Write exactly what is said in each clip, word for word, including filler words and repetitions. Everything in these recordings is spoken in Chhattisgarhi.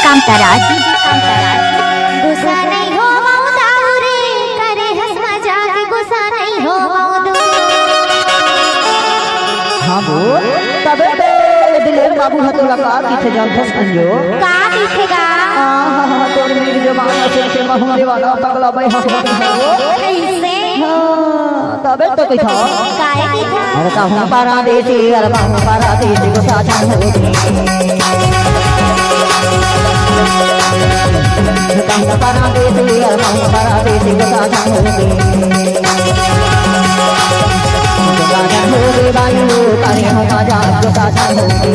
कामताराज, डीजे कामताराज। गुस्सा नहीं हो मऊ दाऊ रे, करे हंस मजाक, गुस्सा नहीं हो मऊ दू। हाँ बोल, तबे तो दिलेर बाबू ह तोला का कहिथे जानथस अंजो? का कहिथे गा? आहा, तोर मीठ जबान सुन के महूं दीवाना पगला बई हंस मत हो। कैसे? हाँ। तबे तो कहिथंव। काय कहिथंव? अरे कहूँ परदेसी, अरे कहूँ परदेसी, गुस्सा झन होगे। कहूँ परदेसी, अरे कहूँ परदेसी, गुस्सा झन होगे। गुस्सा झन होगे बाई, करे हो मजाक, गुस्सा झन होगे।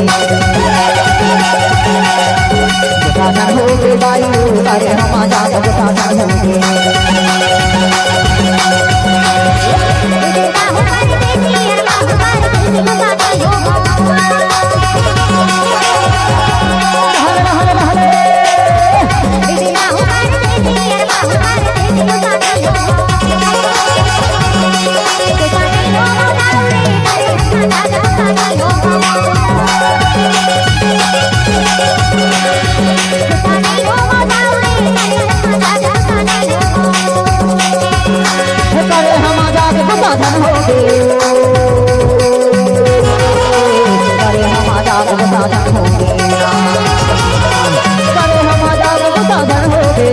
गुस्सा झन होगे बाई, करे हो मजाक, गुस्सा झन होगे। करे हम आजाद गुस्सा झन होगे। करे हम आजाद गुस्सा झन होगे। करे हम आजाद गुस्सा झन होगे।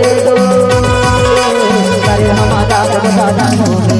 करे हम आजाद गुस्सा झन होगे।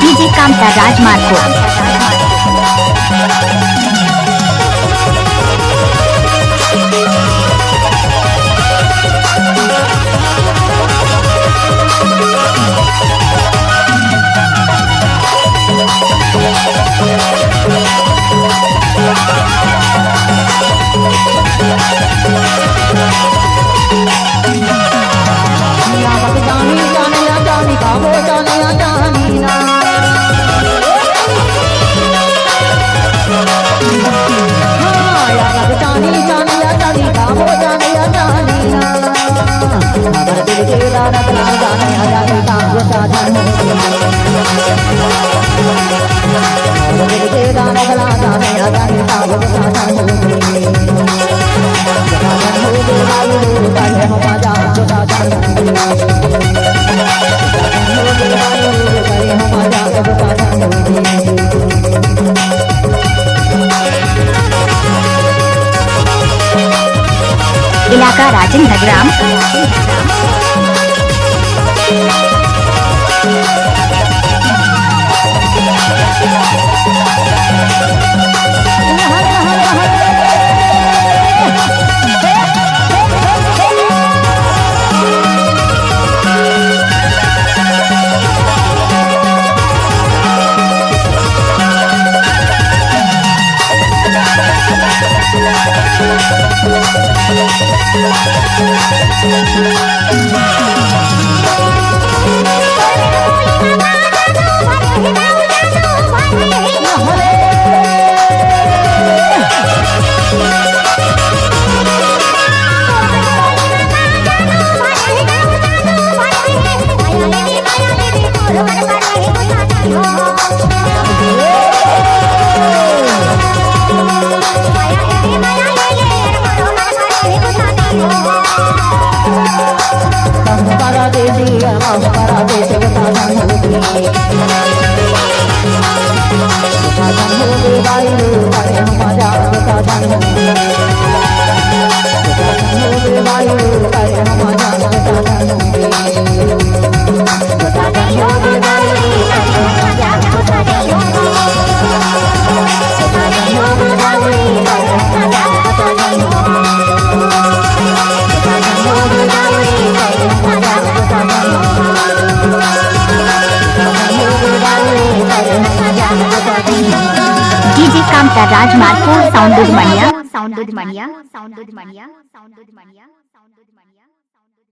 डीजे कामता राजमार्ग। इलाका राजेंद्र नगराम। राजमार्ग, साउंड दुधमनिया, साउंड दुधमनिया, साउंड दुधमनिया, साउंड दुधमनिया।